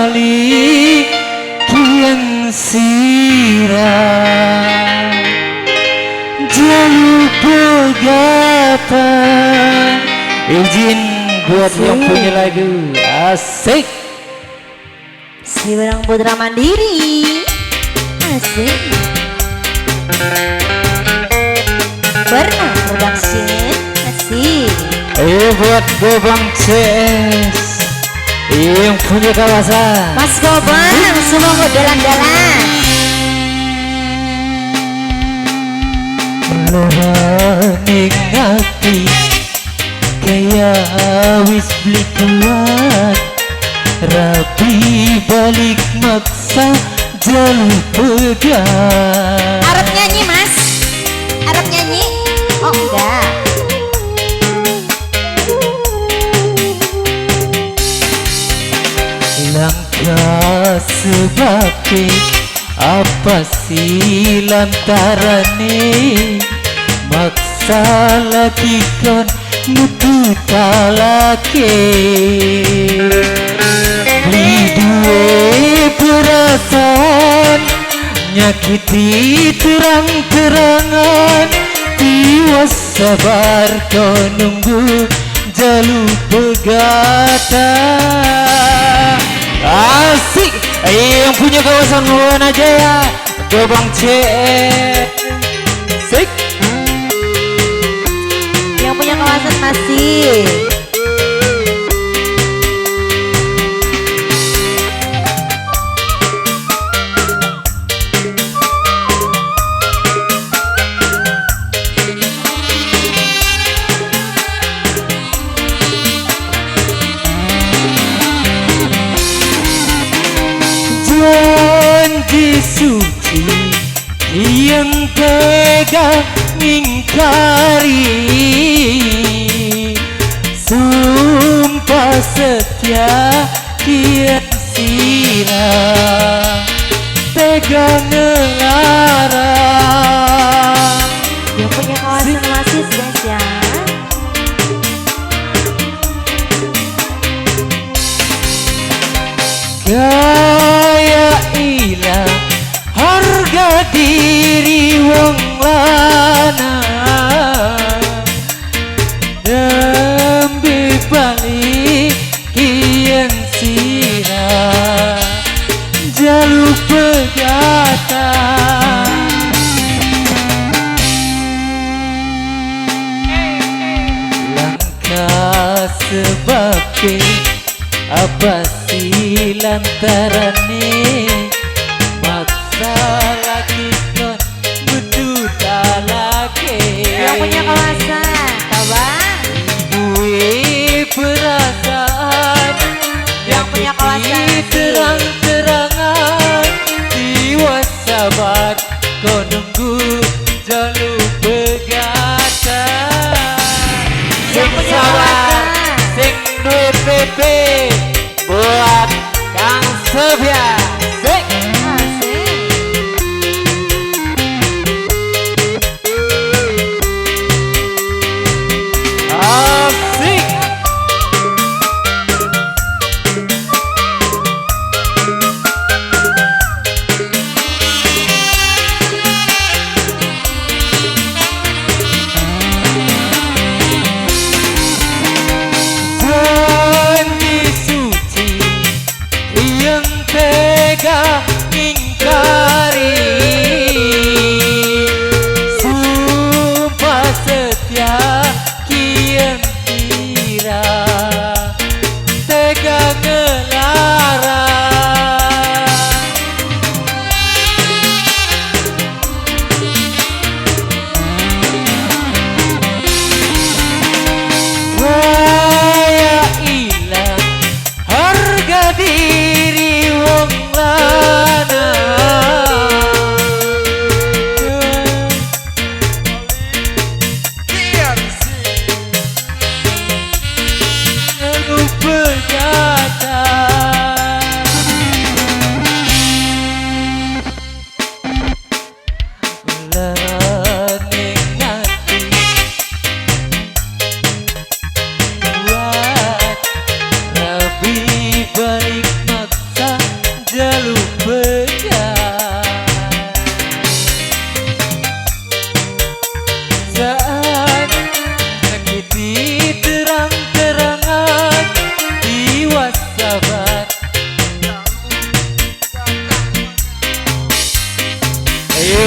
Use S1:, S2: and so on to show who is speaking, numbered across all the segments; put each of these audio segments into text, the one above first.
S1: balik kian sirah jaluk pegatan. Izin buat yang punya lagu asik.
S2: Si Barang Putra Mandiri asik. Pernah production asik.
S1: Buat Gobang CS yang punya kawasan.
S2: Mas Gobang semoga jalan-jalan.
S1: Ning ati kaya wis beli kuat, rapi balik maksa jaluk pegang.
S2: Arab nyanyi mas, Arab nyanyi? Oh enggak.
S1: Langkah sebabnya apa sih lantarane maksa lagi kon mutu talake. Beli duwe perasaan nyakiti terang-terangan, tiwas sabar kau nunggu jaluk pegatan. Asik. Yang punya kawasan Buana Jaya Gobang CS. Sik.
S2: Yang punya kawasan masih.
S1: Janji suci yang tega ngingkari, sumpah setia kian sirah tega ngelarang.
S2: Yang punya kawasan masih guys ya.
S1: Gaya ilang harga diri wong lanang, nembe balik kian sirah jaluk pegatan. Langkah sebabnya apa sih lantarane maksa lagi kon bedu talake.
S2: Yang punya kawasan Abang
S1: duwe perasaan
S2: yang punya kawasan
S1: terang-terangan, tiwas sabar kau nunggu jaluk pegatan.
S2: Yang punya kawasan
S1: sing duwe PP buat Kang Sofia. Sik.
S2: Asik.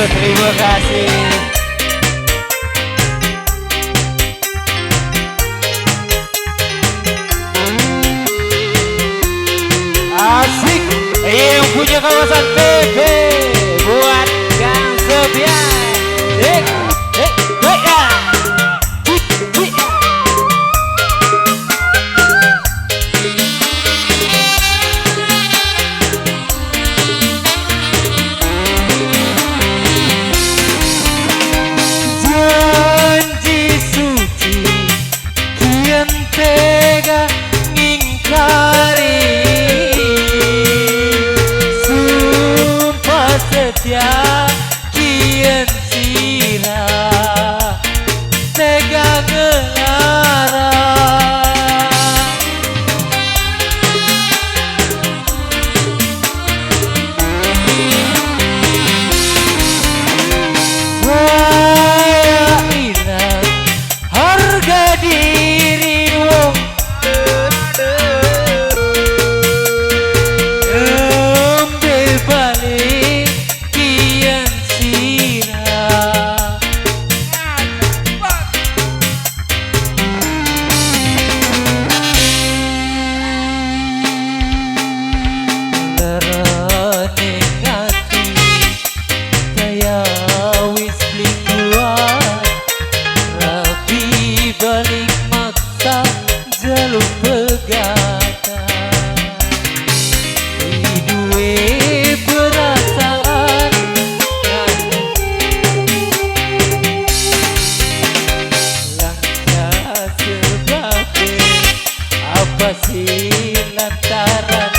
S1: Terima kasih. Asik, yang punya kawasan PP buat Kang Sofian. Janji suci kian tega ngingkari, sumpah setia kian sirah tega gelara. Waya ilang harga diri wong embe balik kian sirah. Lerane ati kaya wis beli kuat, rapi balik maksa jaluk pegatan. Duwe perasaan langkah sebabe apa sih lantaran.